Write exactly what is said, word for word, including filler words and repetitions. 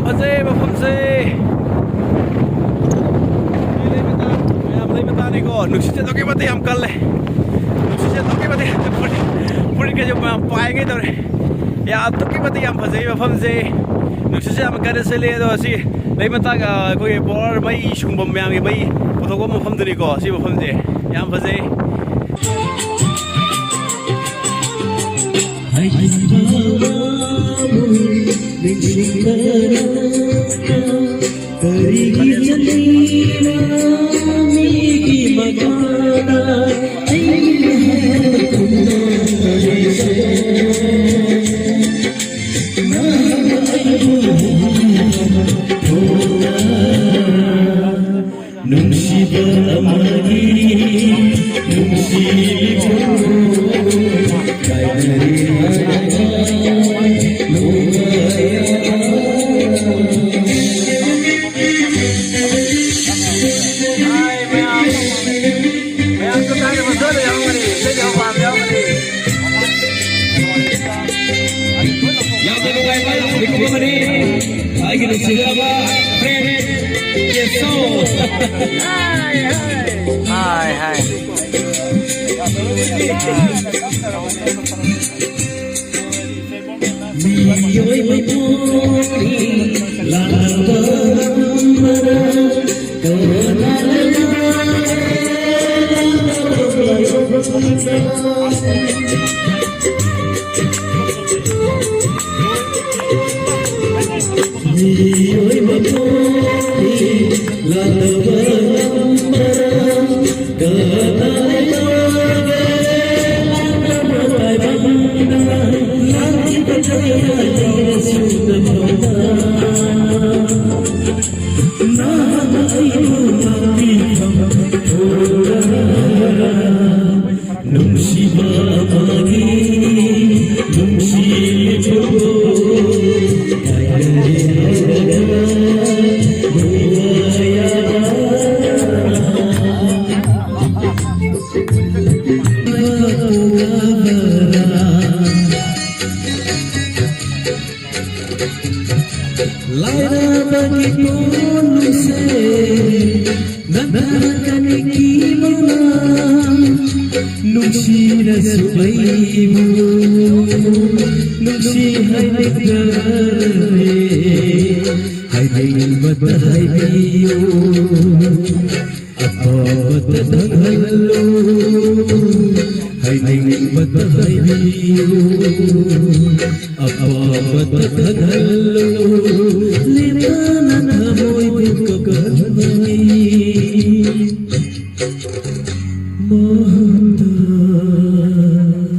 ꯐꯖꯩ ꯃꯐꯝꯁꯦ꯫ ꯁꯤ ꯂꯩ ꯃꯇꯥ-, ꯃꯌꯥꯝ ꯂꯩ ꯃꯇꯥꯅꯤꯀꯣ꯫ ꯅꯨꯡꯁꯤꯠꯁꯦ ꯑꯗꯨꯛꯀꯤ ꯃꯇꯤꯛ ꯌꯥꯝ ꯀꯜꯂꯦ꯫ ꯅꯨꯡꯁꯤꯠꯁꯦ ꯑꯗꯨꯛꯀꯤ ꯃꯇꯤꯛ, ꯐꯨꯔꯤꯠ, ꯐꯨꯔꯤꯠꯀꯁꯦ ꯃꯌꯥꯝ ꯄꯥꯏꯒꯦ ꯇꯧꯔꯦ꯫ ꯌꯥ, ꯑꯗꯨꯛꯀꯤ ꯃꯇꯤꯛ ꯌꯥꯝ ꯐꯖꯩ ꯃꯐꯝꯁꯦ꯫ ꯅꯨꯡꯁꯤꯠꯁꯦ ꯌꯥꯝ ꯀꯟꯅ ꯁꯤꯠꯂꯦ꯫ ꯑꯗꯣ ꯁꯤ ꯂꯩ ꯃꯇꯥꯒ ꯑꯩꯈꯣꯏꯒꯤ power ꯃꯩ ꯁꯨꯡꯐꯝ ꯃꯌꯥꯝꯒꯤ ꯃꯩ ꯄꯨꯊꯣꯛꯄ ꯃꯐꯝꯗꯨꯅꯤꯀꯣ ꯁꯤ ꯃꯐꯝꯁꯦ꯫ ꯌꯥꯝ ꯐꯖꯩ꯫ ꯅꯨꯡꯁꯤꯕ ꯑꯃꯒꯤ ꯅꯨꯡꯁꯤꯕ ꯀꯥꯏꯅꯔꯦ ꯍꯥꯏꯔꯒ ꯅꯨꯡꯉꯥꯏ꯫ ꯍꯥꯏ ꯃꯌꯥꯝ, ꯃꯌꯥꯝꯁꯨ ꯀꯥꯏꯅ ꯃꯁꯣꯏꯗ ꯌꯥꯎꯔꯝꯒꯅꯤ, ꯏꯁꯩ ꯌꯥꯎꯕ ꯄꯥꯝꯕ ꯌꯥꯎꯔꯝꯒꯅꯤ꯫ ꯌꯥꯝꯅ ꯅꯨꯡꯉꯥꯏꯕ ꯃꯤꯀꯨꯞ ꯑꯃꯅꯤ꯫ ꯑꯩꯒꯤ ꯅꯨꯡꯁꯤꯖꯔꯕ friend ꯀꯦꯁꯧ꯫ ꯍꯥꯏ, ꯍꯥꯏ꯫ ꯃꯤꯑꯣꯏꯕ ꯄꯣꯛꯏ ꯂꯥꯟꯗꯥꯕ ꯉꯝꯕꯔꯥ? ꯅꯨꯡꯁꯤꯕ ꯑꯃꯒꯤ ꯅꯨꯡꯁꯤꯕꯕꯨ ꯀꯥꯏꯅꯔꯦ ꯍꯥꯏꯔꯒ ꯂꯥꯏꯔꯕꯒꯤ ꯄꯣꯠꯂꯨꯝꯁꯦ ꯅꯟꯊꯔꯛꯀꯅꯤ ꯀꯤꯕꯅ, ꯅꯨꯡꯁꯤꯔꯁꯨ ꯑꯩꯕꯨ ꯅꯨꯡꯁꯤ ꯍꯥꯏꯅꯤꯡꯗꯔꯦ, ꯍꯥꯏꯅꯤꯡꯕꯇ ꯍꯥꯏꯕꯤꯌꯨ꯫ ꯑꯄꯥꯝꯕꯇ ꯈꯪꯍꯜꯂꯨ, ꯍꯥꯏꯅꯤꯡꯕꯇ ꯍꯥꯏꯕꯤꯌꯨ꯫ ꯑꯄꯥꯝꯕꯇ ꯈꯪꯍꯜꯂꯨ, ꯂꯦꯞꯇꯅ ꯊꯃꯣꯏꯕꯨ ꯀꯞꯍꯟꯕꯅꯤ꯫ ꯃꯍꯥꯛꯇ